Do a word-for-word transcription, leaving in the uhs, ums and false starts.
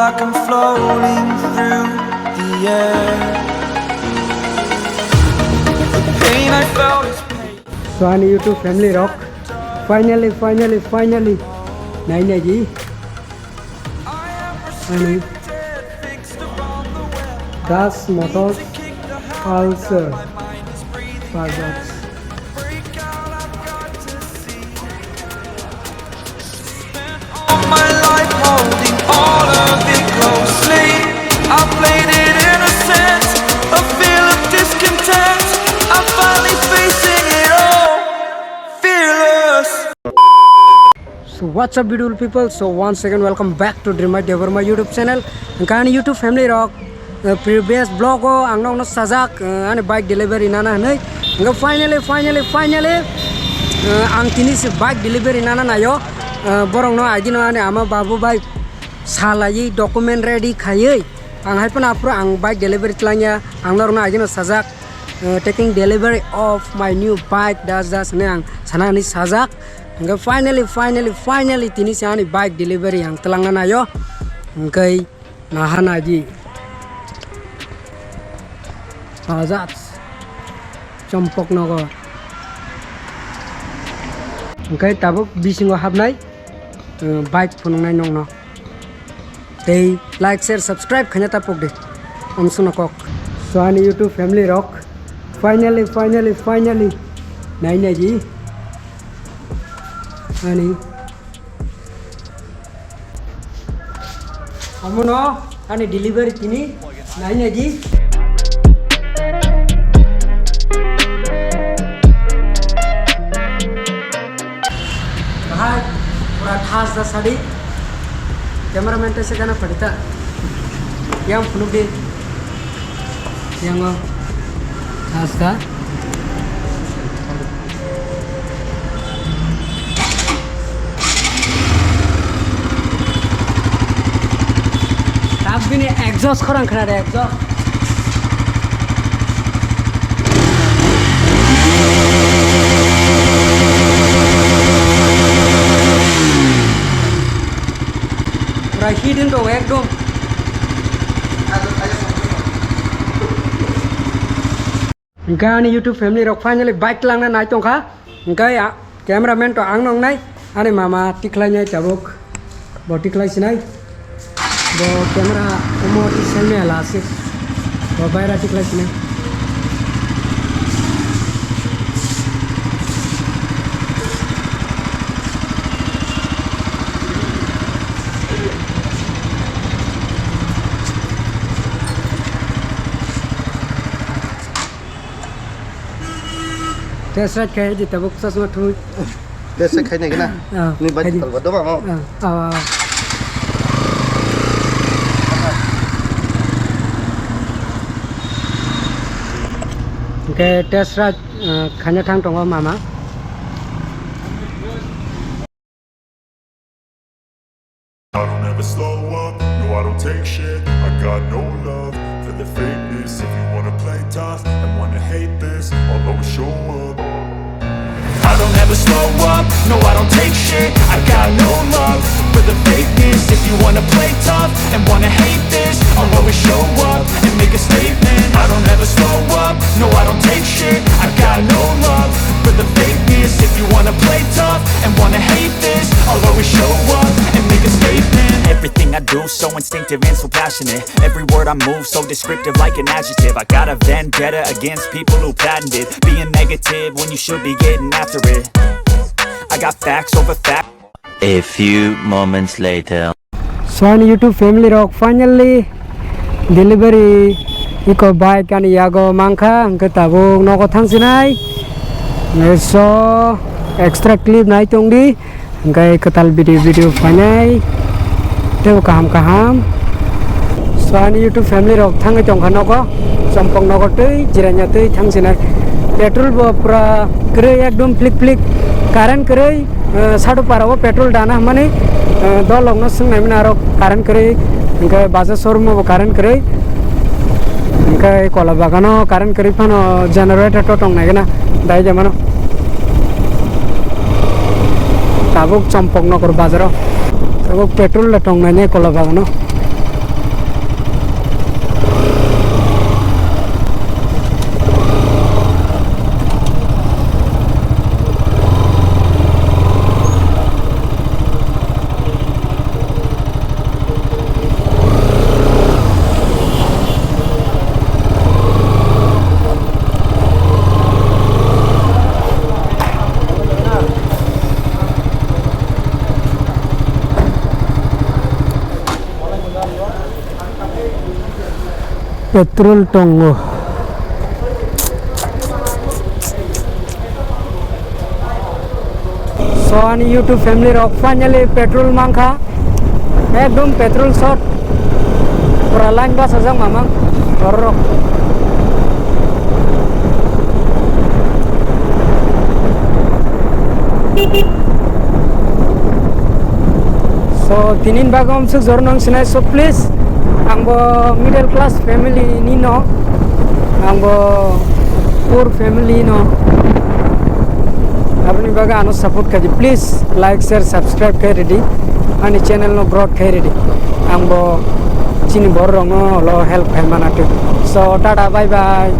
Like I'm floating through the air. The pain I felt is pain. So ani YouTube family rok, finally, finally, finally, nai nai di. Ani Das Motors Pulsar Bajaj. All my life holding all of it closely. I played it innocent, a feel of discontent. I'm finally facing it all, fearless. So what's up, beautiful people? So once again, welcome back to Dream Idea Burma YouTube channel. Hwnkhe ani YouTube family rok, eh, previous vlog o ang nokno sajak, eh, ani bike delivery nana hwnwi. Hwnkhe finally, finally, finally, eh, ang tini se bike delivery nana naio. Eh, borok no agino ani ama babu bai salaiwi document ready khaiwi. Ang hai phano aphuru ang bike delivery tlangya. Ang norokno agino sajak, eh, taking delivery of my new bike, das das hwnwi ang sana hwnwi sajak. Hwnkhe finally, finally, finally tini se ani bike delivery ang twlangna naio. Hwnkhe naha naidi. Bajaj Champaknagar. Hwnkhe tabuk bisingo habnai, eh, bike phunuknai nokno. Tei like, share, subscribe khaina ta pok de. Amsukno kok. So ani YouTube family rok, finally, finally, finally nai nai di. Ani. Amono ani delivery tini nai nai di. Bahai pura thas da sadi. Cameraman te sekana padi ta. Yang phunuk di. Yang o thas da. Tabini exhaust khorang khna de exhaust. Pura hidden to ekdom. Hwnkhe ani YouTube family rok finally bike langna nai tongkha. Hwnkhe a-, cameraman to ang nongnai, ani mama tikhlainai tabuk. Bo tikhlai sinai. Bo camera omo tiselni ala aswk. Bo baira tikhlai sinai. Test ride khai di tabuk chasma thumwi. Test ride khai nai gana. Ah, ni bai khai di. Tal ba do ba mo. Ah, ah, ah. Hwnkhe test ride, ah, khaina thang tongo mama. I don't ever slow up, no, I don't take shit. I got no love for the fakeness. If you wanna play tough and wanna hate this, I'll always show up. I don't ever slow up, no, I don't take shit. I got no love for the fakeness. If you wanna play tough and wanna hate this, I'll always show up and make a statement. I don't ever slow up, no, I don't take shit. I got no love for the fakeness. If you wanna play tough and wanna hate this, I'll always show up and make a statement. Everything I do so instinctive and so passionate. Every word I move so descriptive like an adjective. I got a vendetta against people who patented being negative when you should be getting after it. I got facts over facts. A few moments later. So ani YouTube family rok finally delivery iko bike ani yago mankha, hwnkhe tabuk nogo thangsinai. So extra clip nai tongdi, hwnkhe kwtal video video phainai tebo kaham kaham. So ani YouTube family rok thangwi tongkha nogo, chompok nogo twi jiranya twi thangsinai. Petrol bo pura kwrwi ekdom plik plik, current kwrwi. Eh, Sadupara o petrol dana hwnmani, eh, dolok no swngnai mani aro current kwrwi, hwnkhe Bajaj showroom o bo current kwrwi, hwnkhe Kola Bagano current kwrwi phano generator to tong nai gana dai de mano. Tabuk Champaknagar bazaro tabuk petrol da tong nai nai Kola Bagano. Petrol tongo. So, ani YouTube family rok finally petrol mankha. Ekdom petrol short. Pura line bachajak mamang. Borok. So, tinin bagwi amsuk jor nang sinai. So, please, ang bo middle class family ni no, ang bo poor family no. Aboni bagwi ano support khaidi. Please, like, share, subscribe khai ridi. Ani channel no growth khai ridi. Ang bo chini borok no lo help khai mana twi. So, tata, bye bye.